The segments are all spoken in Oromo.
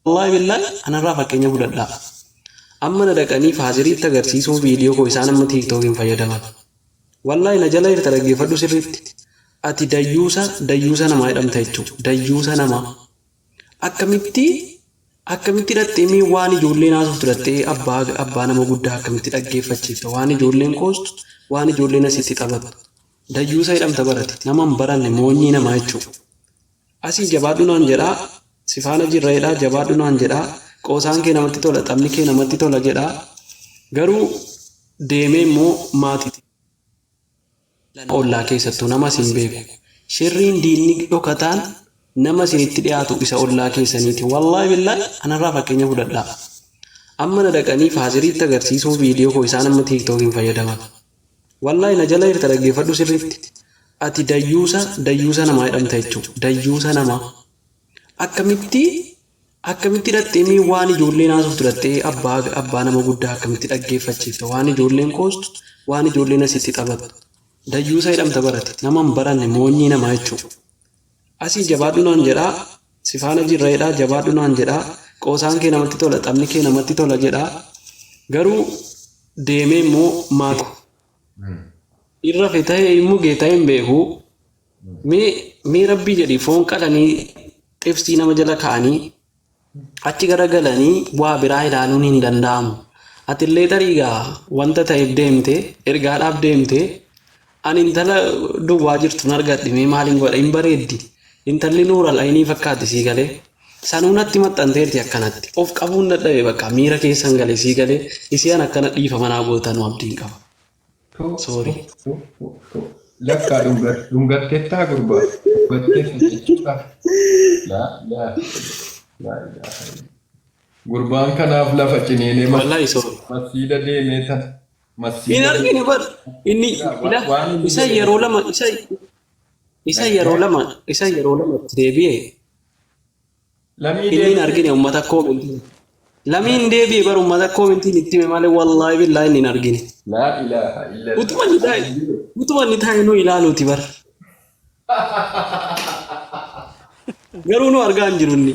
Wallaahi billaahi anarraa fakkeenya fudhadhaa. Amma na dhaqanii faaziriitti agarsiisuun viidiyoo koo isaan amma tiiktookiin fayyadaman. Wallaahi na jala jirta dhaggeeffadhu sirriitti. Ati dayyuusa dayyuusa namaa jedhamta jechuudha. Dayyuusa namaa. Akkamitti akkamitti dhattee mee waan ijoolleen haasoftu dhattee abbaa abbaa nama guddaa akkamitti dhaggeeffachiifta waan ijoolleen qoostu waan ijoolleen asitti taphattu. Dayyuusa jedhamta barate nama hin baranne moonyii namaa jechuudha. Asii jabaadhu naan jedhaa Si faana jirra jedhaa jabaadhu naan jedhaa qoosaan kee namatti tola taphni kee namatti tola jedhaa garuu deemee immoo maatii ollaa keessattuu nama isin beeku shirriin diinni dhokataan nama isinitti dhiyaatu isa ollaa keessaniiti wallaahi billaahi anarraa fakkeenya fudhadhaa amma na dhaqanii faaziriitti agarsiisuun viidiyoo koo isaan amma tiiktookiin fayyadaman Wallahi na jala jirta dhaggeeffadhu sirriitti. Ati dayyuusa dayyuusa namaa jedhamta jechuudha. Dayyuusa namaa. Akkamitti akkamitti dhattee mee waan ijoolleen haasoftu dhattee abbaa abbaa nama guddaa akkamitti dhaggeeffachiifta waan ijoolleen qoostu waan ijoolleen asitti taphattu. Dayyuusa jedhamta barate nama hin baranne moonyii namaa jechuudha. Asii jabaadhu naan jedhaa si faana jirra jedhaa jabaadhu naan jedhaa qoosaan kee namatti tola taphni kee namatti tola jedhaa garuu deemee immoo maatii irra fe ta'e hin mugee ta'e hin beeku mee mee rabbii jedhi foon qalanii xibsii nama jala ka'anii achi garagalanii waa biraa ilaaluun hin danda'amu. Atillee tarii gaa wanta ta'eef deemte ergaadhaaf deemte ani intala duwwaa jirtu hin argadhe mee maaliin godha hin bareeddi intalli nuural aynii fakkaatti sii galee sanuu natti maxxanteerti akkanatti of qabuun dadhabe bakka miira keessan galee sii galee isii an akkana dhiifama naa gootanuu abdiin qaba. Sorry. Lakkaa dhungatteettaa gurbaa. Dhungatteetta jechuudha. Laa laa laa ilaaha illa. Gurbaan kanaaf lafa ciniinee Wallahi sorry. masiida deemee tan Hin masiida argine bar inni ila waan inni isa jedhe yeroo lama isa isa yeroo lama isa yeroo lama itti deebi'e Lamii Inni hin deebisee. argine ummata koomentiin. Lamiin deebi'e bar ummata koomentiin itti hime malee wallaahi billaahi inni hin argine. Laa ilaaha illallah. Utuma inni taa'e utuma inni taa'e nu ilaaluuti bar. Garuu nu argaa hin jiru inni.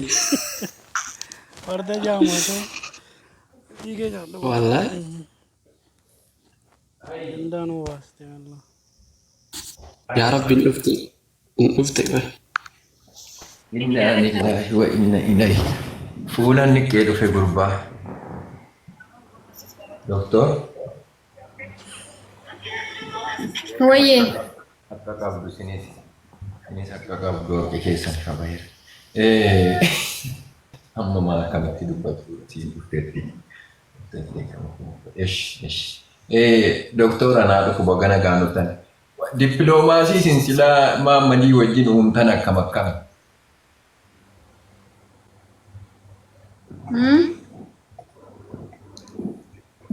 Farda jaamatee dhiigee jaallu. Wallaahi. Dandaa nu baaste wallah. Yaa rabbi hin dhufte hin dhufte qoy. Innaa lillaahi wa inna ilayhi. Fuula niqqee dhufe gurbaa. Doktor Wayyee. akka qabdu sinis sinis akka qabdu harki keessan qabaheera. Amma maal akkamitti dubbatu siin dhufteetti. Esh esh. Doktor anaa dhufu baga nagaan dhuftan. Dippiloomaasii isin silaa Maammadii wajjin uumtan akkam akkami?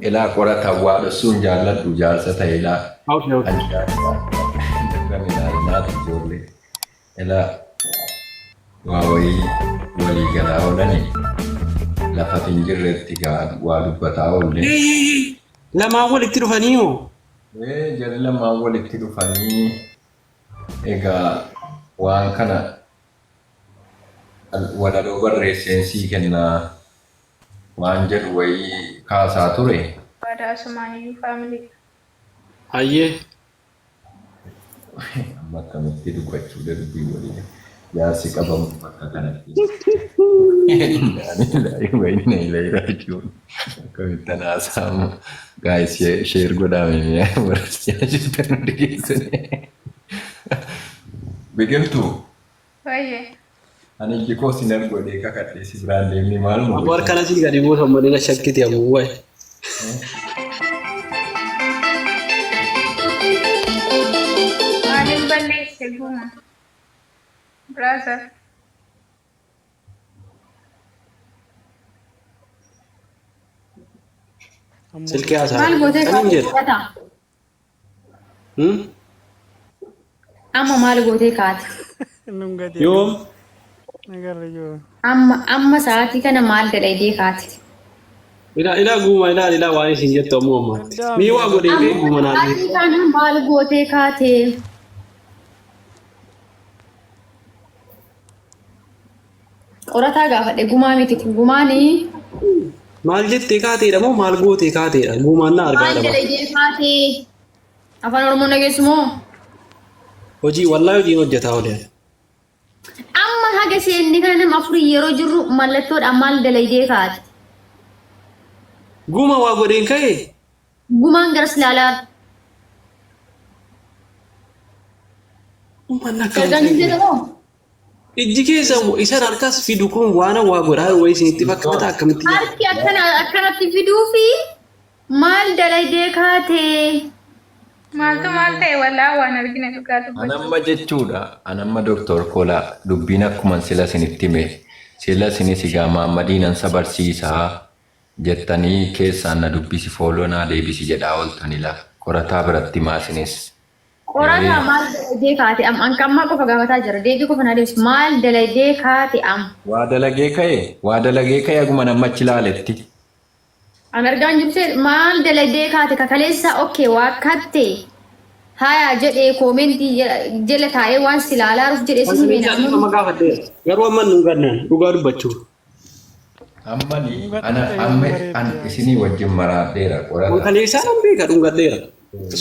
Ilaa qorata waa dhossuun jaalladhu jaarsa ta'e ilaa. Okay, okay. Ani jaarsa. Dirrami naatu ijoollee. Ilaa waa wayii walii galaa oolani lafati hin jirretti gaa waa dubbataa oolle. Lamaan walitti dhufanii moo? Ee jarri lamaan walitti dhufanii egaa waan kana walaloo barreesseen sii kennaa waan jedhu wayii kaasaa ture. Waadaa asumaan iyyuu family. Hayyee. Amma akkamitti dubbachuu dubbii waliin jaarsi qabamu bakka kanatti. Innaa lillahi wa inna ilayhi raaji'uun. Akkamitti haasa'amu. Guys share godhaa warra jirtan hundi keessan. Biqiltuu Wayyee. ani ijji koo sin argu godhee kakadhee si biraan deemni maaluma Abu harka nasii gadi buusan malee na shakkiti abu wayi. Maalin balleesse guma? Brother. Silkii haasaa. Maal gootee Kan hin kaate jedhe. fudhata? Hmm? Amma maal gootee kaate? Dhungate. Yoom? Nagarra jiru. Amma amma sa'aatii kana maal dalaydee kaate? Ilaa ilaa guuma ilaa ilaa waan isin jettu ammoo ammaatti. Mii waa godhee bee Amma guuma naan sa'aatii kana maal gootee kaate? Qorataa gaafadhe, gumaa miti kun gumaanii. Maal jettee kaateedha moo maal gootee kaateedha? Gumaan na argaa Maal dhaba. dalaydee kaatee? Afaan Oromoo nageessu moo? Hojii, wallaahi hojiin hojjetaa oole. Amma haga seenni kana nama afurii yeroo jirru mallattoodhaan maal dalaydee kaate? Guma waa godheen ka'e. Gumaan garas ilaalaa. Uummanni akkam Ergaan ta'e? jijjiirra moo? Ijji keessa isan harkas fidu kun waan waa godhaa wayii isinitti fakkaata, akkamitti jedha? Harki akkana akkanatti fiduu fi maal dalaydee kaatee? Maaltu maal ta'e? Wallaa waan argine dhugaa dubbachuu. Anamma jechuudha. Anamma Doktor Kola dubbiin akkuma sila isinitti hime. Sila isinis egaa Maammadiin ansa barsiisaa jettanii keessaan na dubbisi, follow naa deebisi jedhaa ooltanila. Qorataa biratti himaa isinis. Qorataa, maal dalaydee kaate am? Anka ammaa qofa gaafataa jira. Deebii qofa naa deebisi. Maal dalaydee kaate am? Waa dalagee ka'e, waa dalagee ka'e, aguma nammachi ilaaletti. An argaan jirtu maal dalaydee kaate kakaleessa? Okay, waa katte haya jedhee comment jala taa'ee waan si ilaalaa jedhee si himee. Kan nama gaafadheera. Garuu amma nu gannaan dhugaa dubbachuu. Ammani ana amma an isinii wajjin maraadheera Kan qorata. kaleessaa nan beeka, dhungadheera.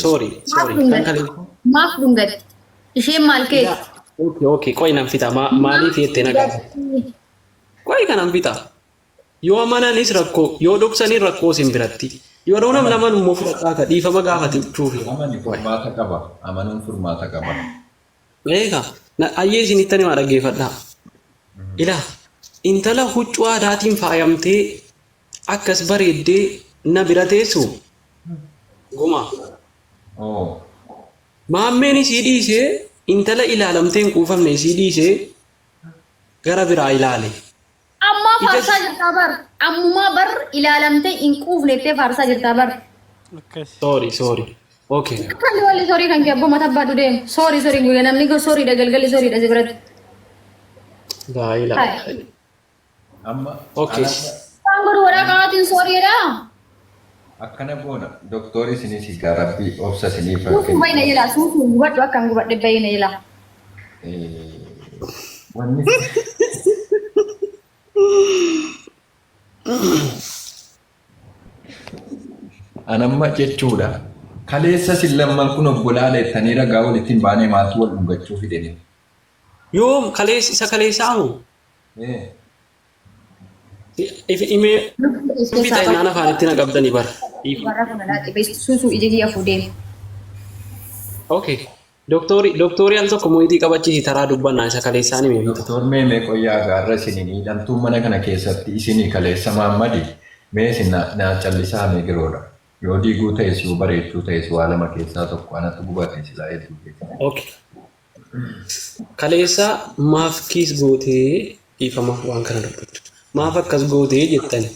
Sorry, Maaf sorry. Kan dhungatte? kaleessaa. Maaf dhungatte? Isheen maal keeti? Okay, qo'i nan fixa. Maaliif jettee na gaafate? Qo'i kanan fixa. Yoo amananis rakkoo, yoo dhoksanii rakkoo isin biratti. Yeroo nam lamaan immoo fudhadhaa ka dhiifama gaafate jechuufi. Amani furmaata qaba. Amanuun furmaata qaba. Eega, ayyee isinittan himaa, dhaggeeffadhaa. Ilaa, intala huccuu aadaatiin faayamtee akkas bareeddee na bira teessu guma. Oh. Maammeen isii dhiisee, intala ilaalamtee hin quufamne isii dhiisee gara biraa ilaale. Ammaa Ija faarsaa jirtaa bar. Ammumaa bar, ilaalamtee hin quufne jettee faarsaa jirtaa bar. Akkas. Sorry, sorry. Okay. Kalli walli sorry kan kee abboo mata abbaadhu deemu. Sorry, sorry guyyaa namni sorry dha, galgalli sorry dha si biratti. Laa ilaaha. Hai. Amma Okay. anamma Waan godhu waraqaatiin sorry dha. Akkana goona. Doktorri isinis egaa rabbi obsa isiniif haa Suufuu kennu. bayna jila, suufuu gubadhu, akkan gubadhe bayna jila. Wanni anamma jechuudha. Kaleessa isin lamman kun obbolaa leettanii ragaa walitti hin baane, maaltu wal dhungachuu fideni? Yoom kaleessa? Isa kaleessaa moo? Imee fixa innaan afaanitti na qabdanii bara. Warra kana laaqibee suusuu ija kiyya fuudhee. Okay. Doktorii al tokko mo'itii qabachiisi, taraa dubbannaa, isa kaleessaan hime fixa. Doktor, mee mee qoyyaa gaarra isinii miidhamtuun mana kana keessatti isinii kaleessa Maammadi mee isin naa callisaa mee giroodha. Yoo diiguu ta'es yoo bareechuu ta'es waa lama keessaa tokko anatu gubate silaa hedduu keessa. Okay. Kaleessa maaf kiss gootee, dhiifama waan kana dubbachuu. Maaf akkas gootee jettani.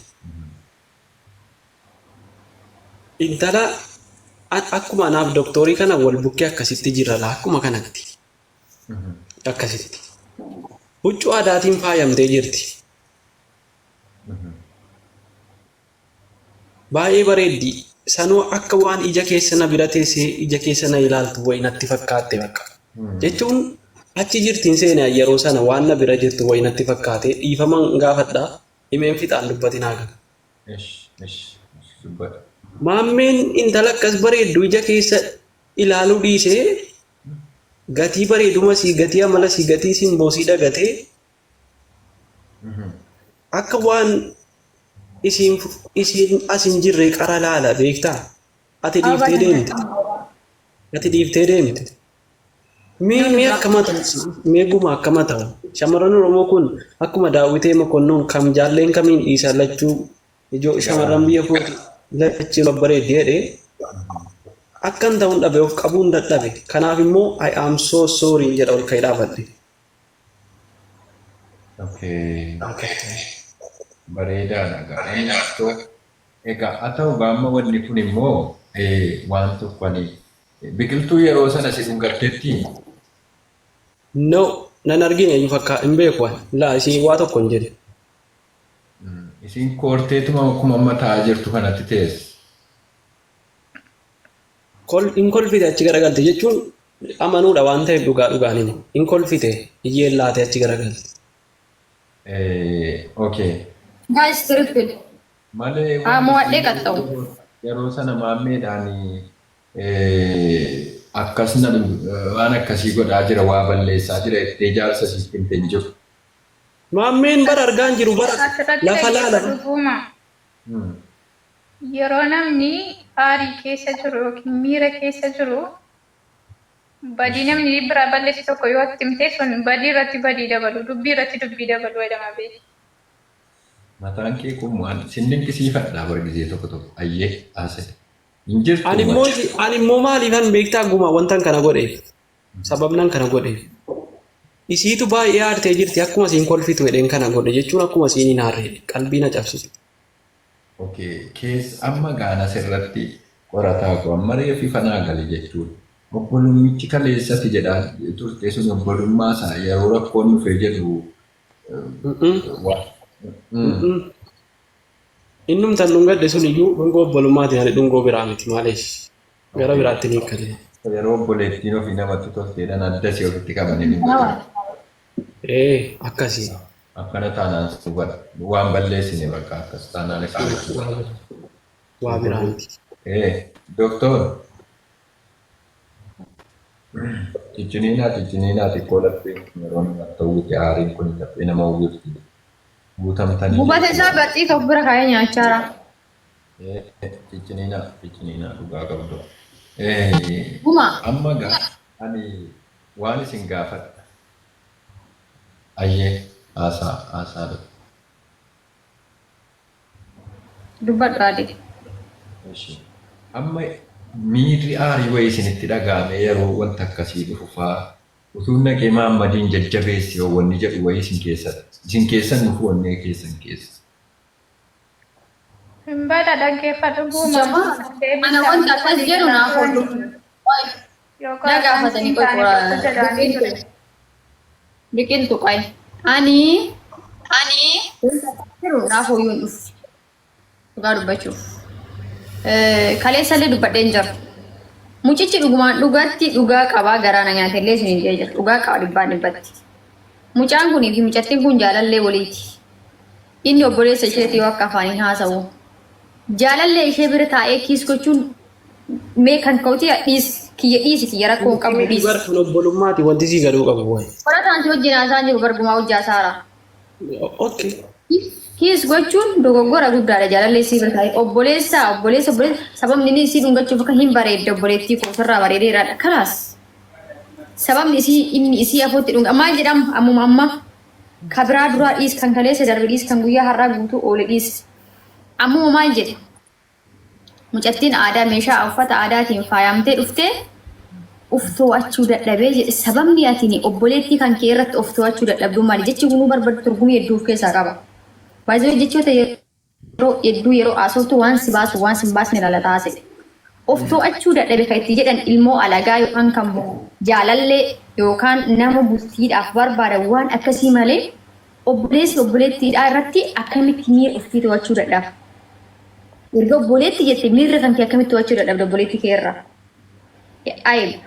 Intala akkuma anaaf doktorii kana wal bukkee akkasitti jirra laa, akkuma kanatti. Akkasitti. Huccuu aadaatiin faayamtee jirti. Baay'ee bareeddi. Sanuu akka waan ija keessa na bira teessee ija keessa na ilaaltu wayi natti fakkaatte bakka. Jechuun achi jirtiin seene yeroo sana waan na bira jirtu wayi natti fakkaate, dhiifaman gaafadha. Himeen fixaan dubbatinaa gala. Ish ish ish, dubbadha. Maammeen intala akkas bareeddu ija keessa ilaaluu dhiisee gatii bareeduma sii, gatii amala sii, gatii simboo sii dagatee akka waan isiin as hin jirre qara laala beektaa? Ati dhiiftee deemte. Ati dhiiftee deemte. Mee mee akkama ta'u, mee guma akkama ta'u? Shamarran Oromoo kun akkuma daawwitee mokonnoon kam jaalleen kamiin dhiisan lachuu ijoo shamarran biyya kooti lachuu babbareeddi jedhee akkan ta'uun dhabe, of qabuun dadhabe. Kanaaf immoo I am so sorry jedha, ol ka'ee dhaabadhe. Okay. Bareedaadha egaa. Egaa haa ta'u, gaamma wanni kun immoo waan tokko ani biqiltuu yeroo sana si dhungatteetti. No, nan argine iyyuu fakkaa hin beeku ani. Laa, isiin waa tokko hin jedhe. Isiin koorteetuma akkuma amma taa'aa jirtu kanatti teesse. Hin kolfite, achi garagalte jechuun amanuudha waan ta'eef dhugaa dhugaan hima. Hin kolfite, iyyeen laatee achi garagalte. Okay. Guys, triple. Malee Haa wanti mo'adhee qaxxa'u. yeroo sana maammeedhaan akkas na waan akkasii godhaa jira, waa balleessaa jira jettee jaarsa sitti himte hin jiru. Maammeen bara argaa hin jiru bara Asirratti lafa laala. dhaggeeffadhu Guuma. Yeroo namni aarii keessa jiru yookiin miira keessa jiru, badii namni biraa balleesse tokko yoo itti himte, sun badii irratti badii dabalu, dubbii irratti dubbii dabalu jedhama beeki. Mataan kee kun waan sin dinqisiifadha bara gizee tokko tokko ayyee haasa'e. Hin jirtu. Ani immoo maaliifan beektaa Gumaa wantan kana godheef? Sababnan kana godheef. Isiitu baay'ee aartee jirti, akkuma isiin kolfitu jedheen kana godhe jechuun akkuma isiin hin aarre qalbii na cabsisu. Okay, keessa amma gaana sirratti qorataa koo amma reefi fanaa gale jechuudha. Obbolummichi kaleessatti jedhaa turte sun obbolummaa isaa yeroo rakkoon dhufee jedhu waa. Innumtan dhungadhe sun iyyuu dhungoo obbolummaati ani dhungoo biraa miti, maaleesh gara biraatti ni hiikkate. Yeroo obboleettiin ofii namatti tolteedhaan adda si ofitti qabanii dhungatan. Ee, akkasii. Akkana taanaan hubadha. Waan balleessine bakka akkas taanaan isaa. Waa biraa miti. Doktor. Cicciniinaa cicciniinaa xiqqoo lapheen yeroo namatti ta'uuti aariin kun laphee nama uwwifti. Guutamtanii. Gubata isaa baxxii of bira kaa'ee nyaachaa jira. Cicciniinaa cicciniinaa dhugaa qabdu. Guma. Amma gaa ani waan isin gaafadha. Ayyee, haasaa haasaa dha. Dubbadhu ade. Ishi. Amma miirri aarii wayii isinitti dhaga'ame yeroo wanta akkasii dhufu fa'aa utuu naqee Maammadiin jajjabeessi yoo wanni jedhu wayii isin keessatti. Isin keessan dhufu wanni keessan keessa. Hin bada, dhaggeeffadhu Guuma. Jamaa, ana wanta akkas jedhu naaf oolu. Na gaafatanii qoqqoraa. Biqiltu qayi. Ani wanta akkas jedhu naaf ooyuun dhufu. Dhugaa dubbachuuf. Kaleessallee dubbadheen jira. Mucichi dhugumaan dhugaatti dhugaa qabaa, garaa na nyaatellee isin hin jira. Dhugaa qaba dhibbaan dhibbatti. Mucaan kunii fi mucattiin kun jaalallee waliiti. Inni obboleessa isheeti yoo akka afaaniin haasa'u. Jaalallee ishee bira taa'ee kiss gochuun mee kan ka'uti dhiis, kiyya dhiisi, kiyya rakkoo hin qabu dhiis. Bar kun obbolummaati wanti sii gaduu qabu wayi. Qorataan si wajjin haasa'aa jiru bargumaa hojjaa saara. Okay. Kiss gochuun dogoggora guddaadha, jaalallee isii bira taa'ee obboleessa obboleessa obboleessa sababni inni isii dhungachuuf akka hin bareedde, obboleettii koo sirraa bareedeeraadha kalaas. Sababni isii inni isii afootti dhunga maal jedhama ammuma amma ka biraa duraa dhiis, kan kaleessa darbe dhiis, kan guyyaa har'aa guutuu oole dhiis. Ammuma maal jedhe? Mucattiin aadaa meeshaa uffata aadaatiin faayamtee dhuftee uf to'achuu dadhabee jedhe. Sababni ati obboleettii kan kee irratti of to'achuu dadhabduu maali? Jechi kunuu barbaadu turgumii hedduu of keessaa qaba. Baay'ee jechoota yeroo hedduu yeroo haasoftu waan si baasu waan si hin baasne ilaala taasise. Of to'achuu dadhabe kan itti jedhan ilmoo alagaa yookaan kan jaalallee yookaan nama bultiidhaaf barbaadan waan akkasii malee, obboleessi obboleettiidhaa irratti akkamitti miira ofii to'achuu dadhaba? Erga obboleetti jette miirri kan kee akkamitti to'achuu dadhabda obboleettii kee irraa? Ayib.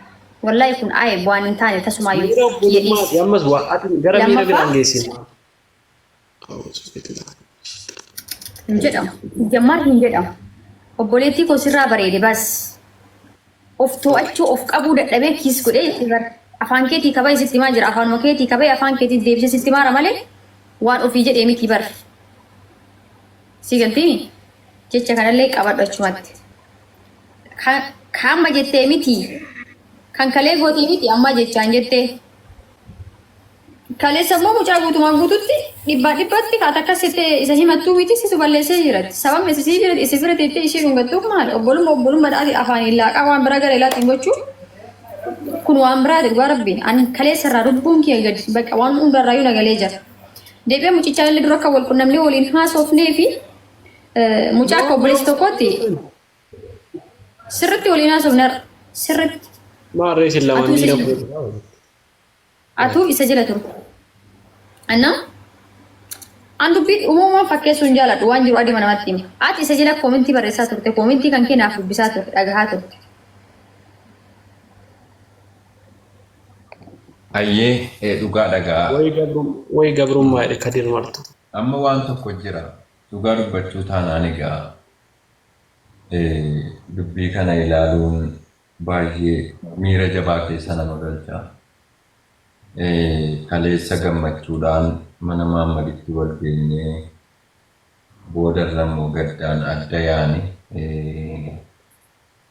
Wallaahi kun ayib, waan hin taane tasumaayyuu. Miira obbolummaati ammas waa ati gara miira Lammaffaa? biraan geessina. Hin jedhamu. Jammaar hin jedhamu. Obboleettii koo sirraa bareede bas. Of to'achuu, of qabuu dadhabee kiss godhee itti bar. Afaan keetii kabee sitti himaa jira. Afaanuma keetii kabee afaan keetii deebisee sitti himaara malee waan ofii jedhee miti bar. Si galtiini? Jecha kanallee qabadhu achumatti. Kan amma jettee miti. Kan kalee gootee miti amma jechaan jettee. Kaleessa immoo mucaa guutumaan guututti dhibbaa dhibbatti kaata akkas jettee isa himattuu miti, situ balleessee jiratti. Sababni isa bira isa bira teettee ishee dhungattuuf maali? Obbolummaa obbolummaa dhaati afaaniin laaqaa waan biraa gara ilaatiin gochuu kun waan biraati dhugaa rabbiin. Ani kaleessa irraa lubbuun kiyya gadi bakka waan hundarraayyuu nagalee jira. Deebi'ee mucichaa illee dura akka wal qunnamnee waliin haasofnee fi mucaa akka obboleessa tokkootti sirritti waliin haasofne sirritti. Maarree isin lamaan Atuu diina isa fuudhu. Atuu isa jala turte. Anna an dubbii uumamaan fakkeessuu hin jaaladhu, waan jiru adima namatti hima. Ati isa jala koomentii barreessaa turte, koomentii kan kee naaf dubbisaa turte, dhagahaa turte. Hayyee dhugaa dhagaa. Wayi gabrummaa jedhe Kadir Martu. Amma waan tokko jira. Dhugaa dubbachuu taanaan egaa dubbii kana ilaaluun baay'ee miira jabaa keessa nama galcha. Kaleessa gammachuudhaan mana Maammaditti wal geenyee boodarra immoo gaddaan adda yaane.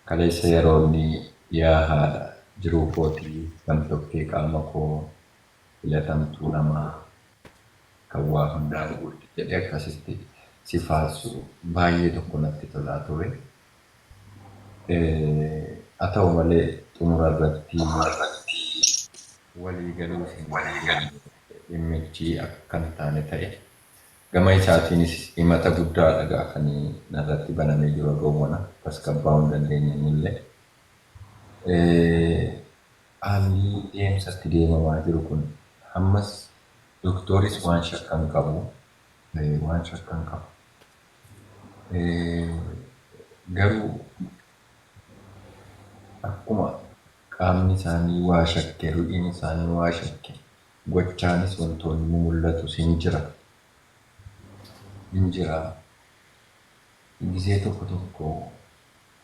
Kaleessa yeroo inni yaa haadha jiruu kootii gamtokkee qaama koo filatamtuu namaa kan waa hundaan guutte jedhee akkasitti si faarsu baay'ee tokko natti tolaa ture. Haa ta'u malee xumura irratti walii galuu hin dhimmichi akka hin taane ta'e. Gama isaatiinis himata guddaadha egaa kan narratti banamee jiru gowwana tasgabbaa'uu hin dandeenye illee. Haalli deemsatti deemamaa jiru kun ammas doktooris waan shakkan qabu waan shakkan qabu. Garuu akkuma qaamni isaanii waa shakke, ru'iin isaanii waa shakke, gochaanis wantoonni mul'atus hin jira. Hin jira. Gisee tokko tokko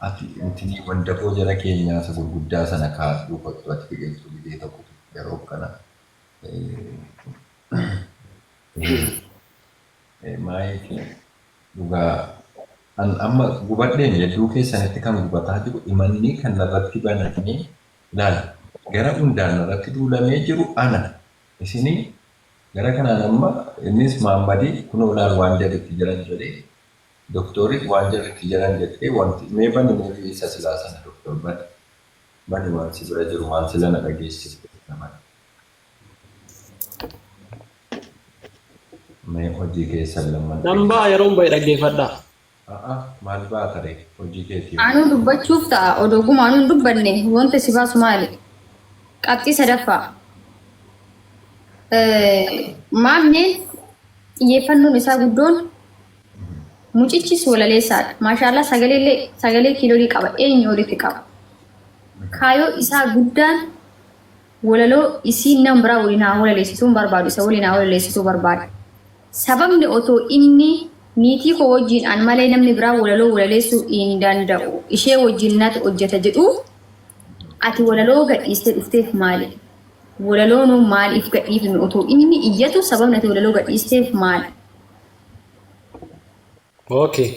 ati intinii wandaboo jara keenyaa isa gurguddaa sana kaadhuu kottu ati biqiltuu gisee tokko tokko yeroo kana maayiki dhugaa an amma gubadheen hedduu keessanitti kan gubataa jiru imanni kan narratti banamee ilaala gara hundaan narratti duulamee jiru ana isinii gara kanaan amma innis Maammadii kunoo laal waan jarritti jiran jedhee doktoris waan jarritti jiran jettee wanti mee bani mee isa silaa sana doktor bani bani waan si bira jiru waan sila na dhageessifte bani mee hojii keessan lamman. Nan ba'a yeroon bahe dhaggeeffadhaa. A'a maal baata ree hojii keetii. Anuu dubbachuuf ta'a odoo guma anuu hin dubbanne wanta si baasu maali? Qabxii sadaffaa. Maammeen xiyyeeffannoon isaa guddoon mucichis walaleessaadha. Maashaallah sagalee sagalee kiiloolii qaba. Eenyu olitti qaba. Kaayoo isaa guddaan walaloo isiin nama biraa waliin haa walaleessituu hin barbaadu. Isa waliin haa walaleessituu barbaada. Sababni otoo inni niitii koo wajjin an malee namni biraa walaloo walaleessuu hin danda'u. Ishee wajjin natu hojjeta jedhu ati walaloo gadhiistee dhufteef maali? Walaloonuu maaliif gadhiifame otoo inni iyyatu sababni ati walaloo gadhiisteef maali? Okay.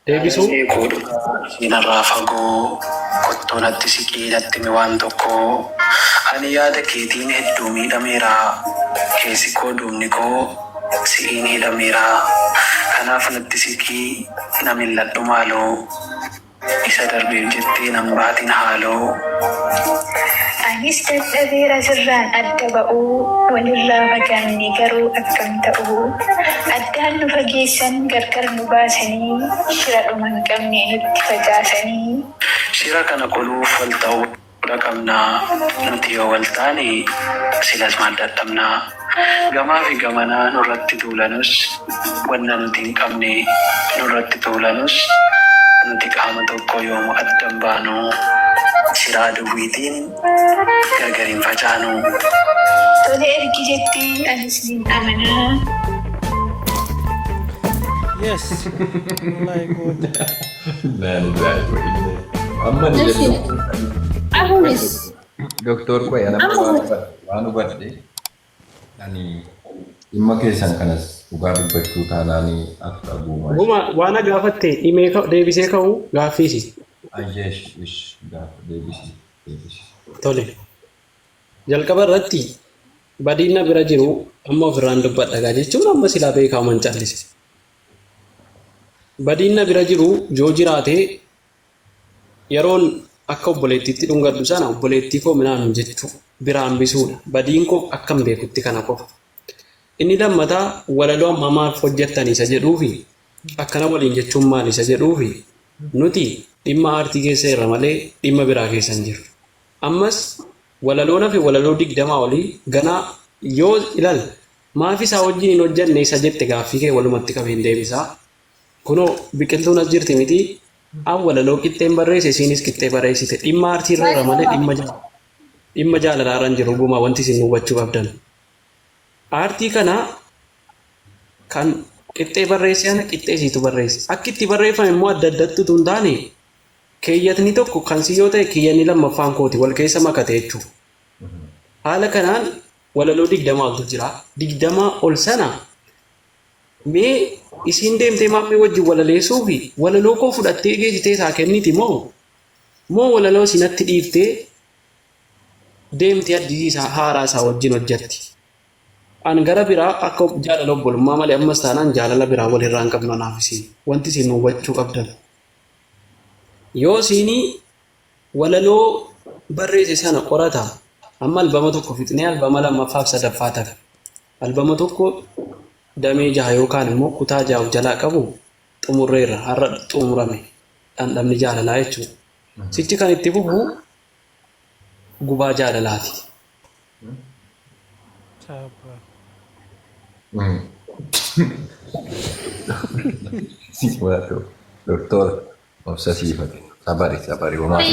Deebisuu. Jaalallee koo dhugaa isiinarraa fagoo kottuu natti siqii natti himi waan tokko ani yaada keetiin hedduu miidhameera keessi koo duubni koo si'iin hidhameera kanaaf natti siqii na mil'adhu maaloo isa darbeef jettee nan baatin haaloo. Anis dadhabeera sirraan adda ba'uu walirraa fagaannee garuu akkam ta'uu addaan nu fageessan gargar nu baasanii shira dhuma hin qabne nutti facaasanii. Shira kana qoluuf wal ta'uudha qabna nuti yoo wal taane silas maal dadhabna gamaa fi gamanaa nurratti duulanus wanna nuti hin qabne nurratti tuulanus nuti qaama tokko yoomu adda hin baanu shira aduwwiitiin gargar hin facaanu. Tole ergi jettee anis nin amanaa. Yes. Wallahi goota. Amma ni Eshi. jedhu. Ahunis Doktor Qoy ana amma waan hubadhe ani dhimma keessan kanas dhugaa dubbachuu taanaanii akka guumaa. Guma waan gaafatte himee deebisee ka'u gaaffiisi. Ayyeesh ish gaafa deebisi deebisi. Tole. Jalqaba irratti badiin na bira jiru amma ofirraan dubbadha gaa jechuun amma silaa beekaman callise. Badiin na bira jiru yoo jiraate yeroon akka obboleettiitti dhungadhu sana obboleettii koo minaan jechuu biraa hambisuudha. Badiin koo akkam beekutti kana qofa. Inni lammataa walaloo amma maaf hojjettan isa jedhuufi akkana waliin jechuun maal isa jedhuufi nuti dhimma aartii keessa irra malee dhimma biraa keessa hin jirru. Ammas walaloo nafe walaloo 20 olii ganaa yoo ilaal maaf isaa wajjin hin hojjenne isa jette gaaffii kee walumatti qabeen deebisaa. Kunoo biqiltuun as jirti miti an walaloo qixxeen barreesse isiinis qixxee barreessite dhimma aartii irra irra malee dhimma jala. Dhimma jaalalaa irra hin jiru gumaa wanti isin hubachuu qabdan. Aartii kana kan qixxee barreesse ana qixxee isiitu barreesse. Akki itti barreeffame immoo adda addatti utuu hin taane keeyyatni tokko kan si yoo ta'e keeyyanni lammaffaan kooti wal keessa makate jechuudha. Haala kanaan walaloo 20 oltu jira. 20 ol sana mee isiin deemtee maammee wajjin walaleessuu fi walaloo koo fudhattee geessitee isaa kenniti moo moo walaloo isinatti dhiiftee deemtee addisii isaa haaraa isaa wajjin hojjetti. An gara biraa akka jaalala obbolummaa malee ammas taanaan jaalala biraa walirraa hin qabnu anaaf isiin. Wanti isin hubachuu qabdan. Yoo isiin walaloo barreesse sana qorata amma albama tokko fixnee albama lammaffaaf sadaffaa tafe. Albama tokko damee jaha yookaan immoo kutaa jaha of jalaa qabu xumurreerra har'a xumurame dhandhamni jaalalaa jechuudha. Sichi kan itti fufu gubaa jaalalaati. Saaba. Wato, doktora, obsa siifate. Sabari, sabari. Homaa